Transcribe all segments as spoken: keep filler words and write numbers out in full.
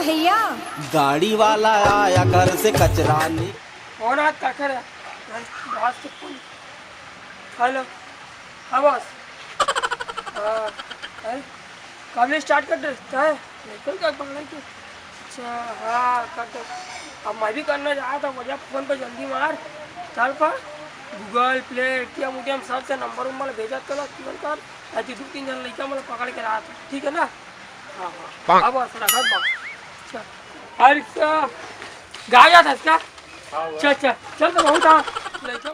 भैया। गाड़ी वाला आया घर से कचरा नि- कौन हाथ का करे? बॉस के फोन। हेलो। हाँ बॉस। हाँ। अरे, कब ले स्टार्ट कर देता है? बिल्कुल कर पकड़ा कि। अच्छा, हाँ, कर दे। अब मैं भी करना चाहता हूँ, भैया, फोन पे जल्दी मार। चल पा, गूगल प्ले, एटीएम उटीएम, सब से नंबर उम्बर भेजत करो, तुरंत कर। ऐसी दो तीन जन लइका मतलब पकड़ के रहा था, ठीक है ना? हाँ, हाँ। अब बस रखत बा। चल। अरे, इसका गाय जाता है इसका? चल, चल, चल तो बहुत आ। लइका।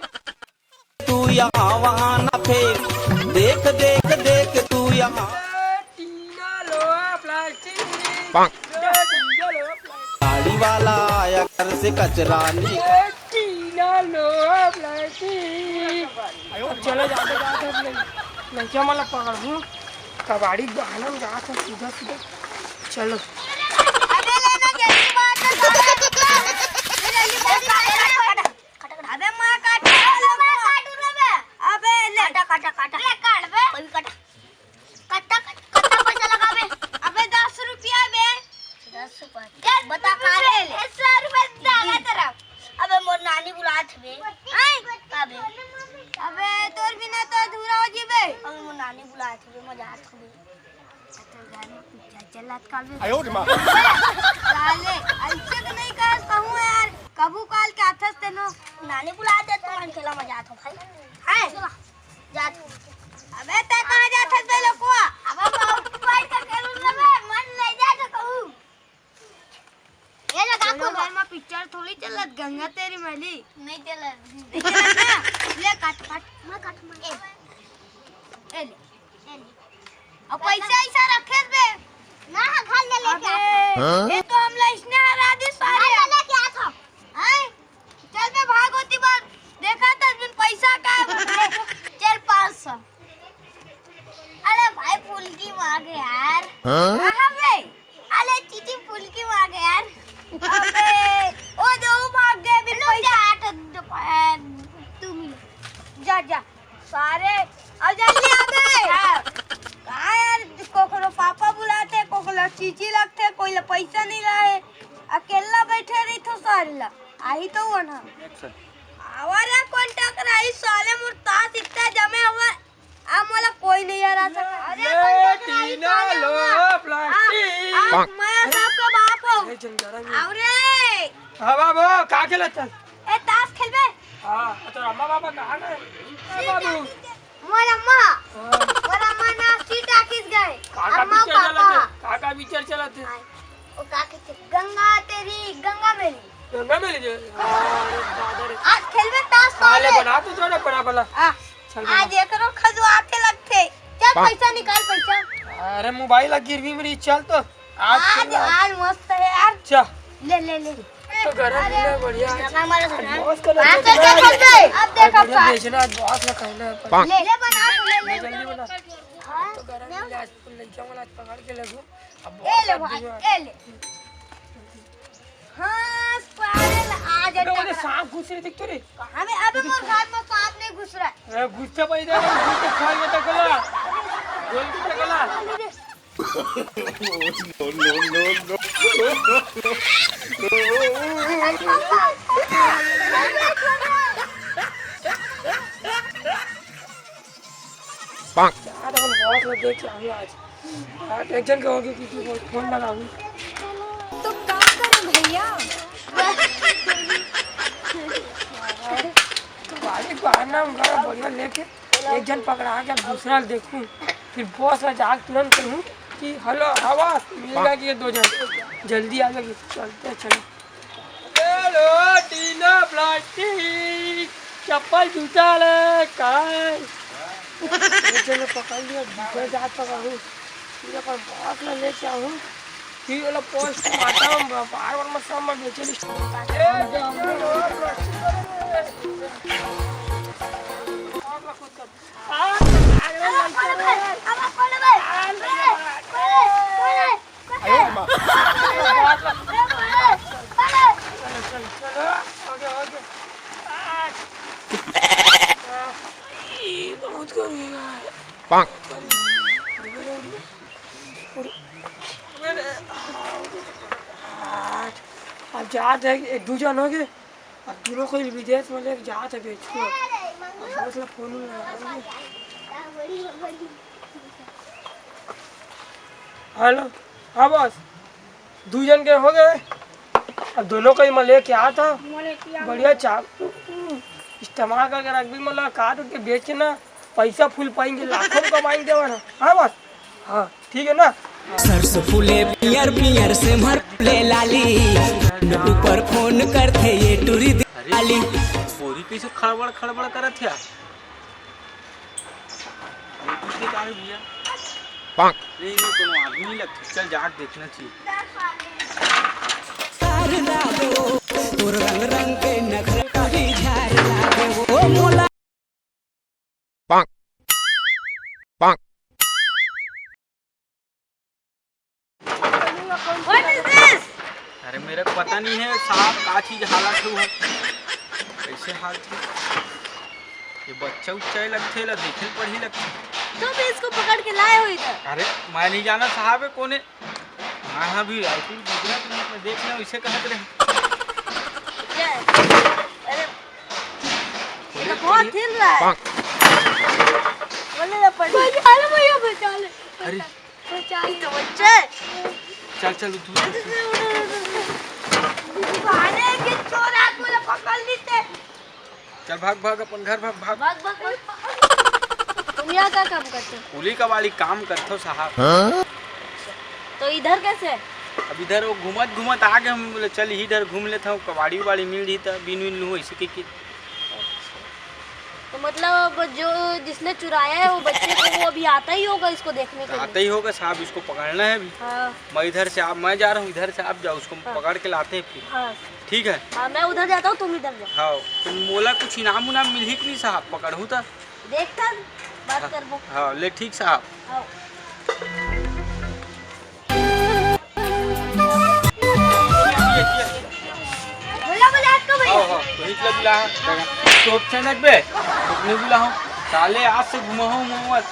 तू यहाँ वहाँ ना फेंक, देख, देख, देख तू यहाँ। ए, टीना लोहा प्लास्टिक। पाक। ए, टीना लोहा प्लास्टिक। गाड़ी वाला आया घर से कचरा नि- ए, टीना लोहा प्लास्टिक। अब चलो, जाते, जाते अब लइ-, लइका मन ला पकड़हूँ। कबाड़ी बहाना में जात हूँ सीधा, सीधा। चलो। अबे लेना जल्दी बात है, साला। ले जल्दी बात है। अबे मैं काट, अबे मैं काटू रे बे। अबे ले। काटा, काटा, काटा। ले काट बे। कोई भी काटा। कत्ता, कत्ता पैसा लगाबे? अबे दस रुपया बे। दस रुपया। बता का ले ले। सौ रुपया डाला तेरा। अबे मोर नानी बुलात हवे। आय, का बे? अबे तोर बिना तो अधूरा हो जीबे। अबे मोर नानी बुलात हवे, मजा आत हवे। चल, चल, चल, चल, चल, चल, चल, चल। आयो रे माँ। साले, ऐसे तो नहीं कहस कहूँ यार। कभू काल के आथस तेनो। नानी बुला दे तो मन खेला मजा आत हो भाई। हैं? जा। अबे तै कहाँ जाथस बे लोगवा? अबे बाबू बैठ के खेलूँ ना बे, मन नहीं जात कहूँ। ये लगा चलो, को घर में पिक्चर थोड़ी चलत, गंगा तेरी मैली। नहीं चलत। नहीं चलत ना? ले काट, काट। मैं काट, मैं। ए। ए ले। ए ले। अब पैसा ऐसा रखे बे। ना, हाँ, घर ले लेके अबे, हाँ? ये तो हम ला इसने हरा दी सारे। घर ले लेके आ था। हैं? चल बे भागो ती बार। देखा था बिन पैसा का। चल पाँच सौ। अरे भाई फुल्की मांग यार। हाँ? कहाँ बे? अरे चीची फुल्की मांग यार। अबे, ओ दो भाग गए बिन पैसा। आठ, दो, आ, तू मिल। जा, जा। सारे, अब जल्दी आ बे। हाँ। का यार, कोकरो पापा बुलाते, कोकरो चीची लगते, कोई ला पैसा नहीं रहे। अकेला बैठे रही तो सारे ला। आही तो वो ना। Action। आवा रे, कौन टकराई साले, मोर तास इतना जमे हुआ। अब मोला कोई नहीं हरा सकता। अरे, ये कौन टकराई टीना साले लो हुआ? प्लास्टिक। आ, आ, मैं सबका बाप हूँ। ए, जंगारा में। आओ रे। हाँ बाबू, का खेलत हस? ए, तास खेलबे? हाँ, तो अम्मा बाबा कहाँ गए? ए बाबू। मोर अम्मा। हाँ। मोर अम्मा ना सीट आकिस गए। का का अम्मा पिक्चर चलत पापा। है? का का पिक्चर चलत है? हाँ। वो का कहते? गंगा तेरी, गंगा मेरी। गंगा मेरी जे? अरे दादा रे। आज खेलबे तास साले पाले। बना तू थोड़ा बड़ा वाला। आ, चल बना। आज एकरो खजुआते लगते। चल पैसा निकाल पैसा। अरे मोबाइल ला गिरवी मेरी, चल तो। आज आज, खेलना। आज मस्त है यार। चल। ले, ले, ले। तो गरम अरे, है, बढ़िया है। जगह मारो सुना। मस्त कर हाँ, दे। चल, चल, चल, चल। अब देख, अब बढ़िया का। बेचना, आज बहुत ना कहना है पर। ले, ले, बना, ले, ले, ले। जल्दी बना। हाँ, तो गरम ले। है, आज तो लइका मन आज पकड़ के लगू। अब ए बहुत ले आज भाई, दुआ। ए ले। हाँ, सारे ला, आ जा अबे, ओने टकरा। सांप घुस रहे, देख तो रे। कहाँ में? अबे, मोर घर में सांप नहीं घुस रहा है। ए, घुसता पैदा है, घुसता खोल के तक ला। खोल के तक ला। No, no, no, no। यार, हम बहुत लोग देख के आए आज। यार, एक जन के होगी कि, कि वो फोन लगाऊं। तो का करूं भैया? गाड़ी को आना हम घर बढ़िया लेके एक जन पकड़ा के अब दूसरा देखूं, फिर बॉस ला जाके तुरंत कहूं कि हेलो, आवाज मिलेगा कि ये दो जन जल्दी आ जाएगी। चलते चल। हेलो, टीना प्लास्टिक, चप्पल जूता ले, काय? ये चलो पकड़ लिया, दूसरे जात पकड़ू। फिर अपन बॉस ला लेके आऊं, फिर वाला पोस्ट माता हूं, बार बार मत समझ में चली। ए, टीना प्लास्टिक। जात हे, ए, दू झन होगे। अब दूनों कोई विदेश में लेके जात हे बेचहूँ। अब बॉस ला फोन लगा। हेलो, हाँ बॉस, दू झन के होगे। अब दूनों कोई मैं लेके आत हँव। बढ़िया चाप इस्तेमाल करके रख भी, मतलब काट उठ के बेच के ना पैसा फूल पाएंगे, लाखों में कमाएंगे ना। हाँ बॉस, हाँ ठीक है ना। सरसों फूले पियर पियर से मर फूले लाली, ऊपर फोन करथे ये टूरी अरे, दिवाली। बोरी कैसे खड़बड़ खड़बड़ करत हे यार? ये किसके का है भैया? पाक। नहीं, नहीं, कोनो आदमी नहीं लगता। चल, जाके देखना चाहिए। सार लागे वो, तोर रंग रंग के नखरा भी झार लागे वो। ओ मोला। पाक। पाक। What is this? अरे, मेरे को पता नहीं है साहब, का चीज हालत है वो। कैसे हालत है? ये बच्चा उच्चा ही लगथे, ला देखे पढ़ी लगथे। तुम भी इसको पकड़ के लाए हो इधर? अरे, मैं नहीं जाना साहब है कौन है। हाँ, हाँ, भी रायपुर, गुजरात में मैं देख रहा हूँ, इसे कहत रहे। क्या है? अरे, ये तो बहुत हिल रहा है। बोले ना पढ़ी। बचा ले भैया, बचा ले। अरे। बचा ले। ये तो बच्चा है। चल, चल, उठ, उठ, उठ। अरे, ये चोर आदमी ने पकड़ ली थे। चल भाग, भाग, अपन घर भाग, भाग। भाग, भाग, भाग। तुम यहाँ क्या काम करते हो? कुली कबाड़ी काम करथो साहब। हाँ? तो इधर कैसे? अब इधर वो घूमत घूमत आ गए, हम बोले चल इधर घूम लेता हूँ, कबाड़ी उबाड़ी मिल रही था, बीन वीन लूँ ऐसे के, के। तो मतलब जो जिसने चुराया है वो बच्चे को, वो अभी आता ही होगा इसको देखने के लिए। आता ही होगा साहब, इसको पकड़ना है अभी। हाँ। मैं इधर से आप, मैं जा रहा हूँ, इधर से आप जाओ, उसको हाँ। पकड़ के लाते हैं फिर। हाँ। ठीक है। हाँ, मैं उधर जाता हूँ, तुम इधर जाओ। हाँ, तो मोला कुछ इनाम उनाम मिलही कि नहीं साहब, पकड़हूँ त? देखता, बात हाँ, करबो। हाँ, ले ठीक साहब। हाँ। बोला, बोला इसको भैया। हाँ, हाँ, तो इतला बुला, हाँ, तो अच्छा लगबे, तो नहीं बुला हूँ। साले आज से घुमा हूँ मोहम्मद,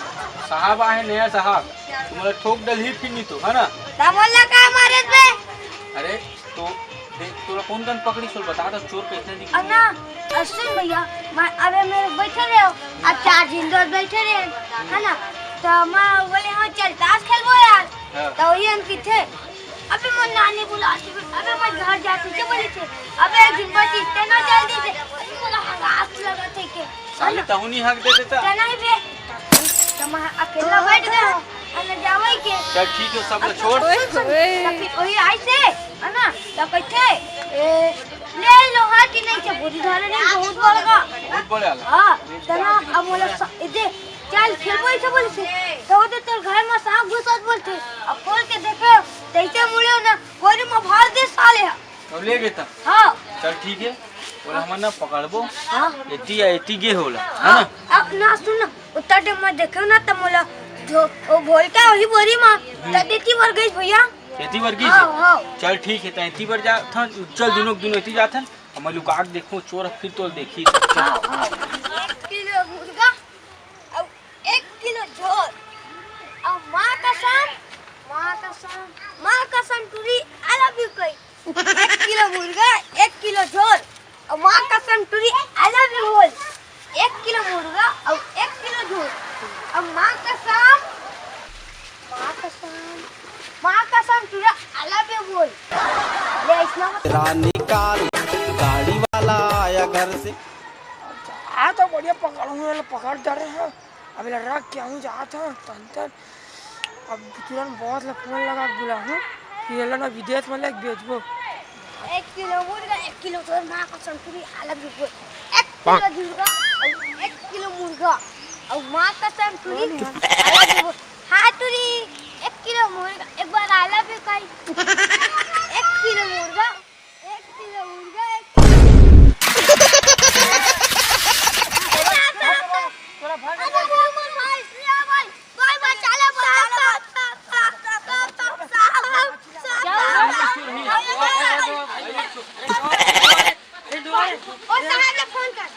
साहब आए नया साहब, तुम्हारा ठोक डलही फिर नहीं तो, है ना? ता बोला का मारे बे? अरे, तो देख, तोला कौन कन पकड़ी सोल बता, तो चोर कैसे दिख। अन्ना, अ, सुन भैया, मैं अबे मेरे बैठे रहे हो, अब चार दिन दो बैठे रहे, है ना? तो मैं बोले, "हाँ, चल, ताश खेलबो यार।" हाँ। तो वही हम की थे, अबे मोर नानी बुलाती, अबे मैं घर जाती थे, बोली थे, अबे एक दिन बस इतने ना चल दी थे, अबे मोला हगास लगा थे के। साले तहू नहीं हक देते ता। तना ही बे। त मैं अकेला बैठ गया, अन जावे के। चल ठीक है, सब अब छोड़। सुन, सुन, ओए, त फिर वही आई से, है ना? त कहते, ए, ले लो, हाथी नहीं छे, बोरी धरे नहीं, बहुत बड़का। बहुत बड़े वाला। हाँ, तना अब बोला सा-, ए, दे, चल, खेलबो ऐसे बोले से। तो वो तो तोर घर में सांप घुसत बोलते। अब खोल के देखे, तैसे मुड़े ना, बोरी में भर दे साले। अब ले गे त? हाँ। चल ठीक है, ओला हमन ना पकड़बो। हाँ। एती या एती गे होला, है ना? अब ना सुन ना, उतना टाइम मैं देखे ना त मोला जो वो घोल का वही बोरी मा, हम्म। त एती बर गई भैया। एती बर गई हाँ, से? हाँ। चल ठीक है, त एती बर जा, था, चल दुनों, दुनों एती जाथन, हम लुका के देखो, चोर फिर तो देखी। हाँ, हाँ। एक किलो मुर्गा, अब एक किलो झोर, अब माँ कसम, माँ कसम, माँ कसम टूरी, I love you कही। एक किलो मुर्गा, एक किलो झोर, अउ माँ कसम टूरी, I love you बोल। एक किलो मुर्गा अउ एक किलो झोर, अउ माँ कसम, माँ कसम, माँ कसम टूरी, I love you बोल। ले, ऐसना मत। रानी काल गाड़ी वाला आया घर से। आ तो बढ़िया पकड़ूंगा, पकड़ डरे हैं। अब एला रख के आहूँ, जात हँव तन तन। अब तुरंत बॉस ला फोन लगा के बुलाहूँ कि एला ना विदेश में लेके बेचबो। एक किलो मुर्गा, एक किलो झोर, माँ कसम टूरी, I love you बोल। एक किलो मुर्गा, अउ एक किलो मुर्गा, अउ माँ कसम टूरी, I love you बोल। हाँ टूरी, एक किलो मुर्गा, एक बार I love you कही। एक किलो मुर्गा, एक किलो मुर्गा, एक किलो। तोरा भाग अरे, अरे, अरे, भाई, भाई, कोई बचा ले, बचा ले। क्या हुआ? ओ, साहब ने फोन कर।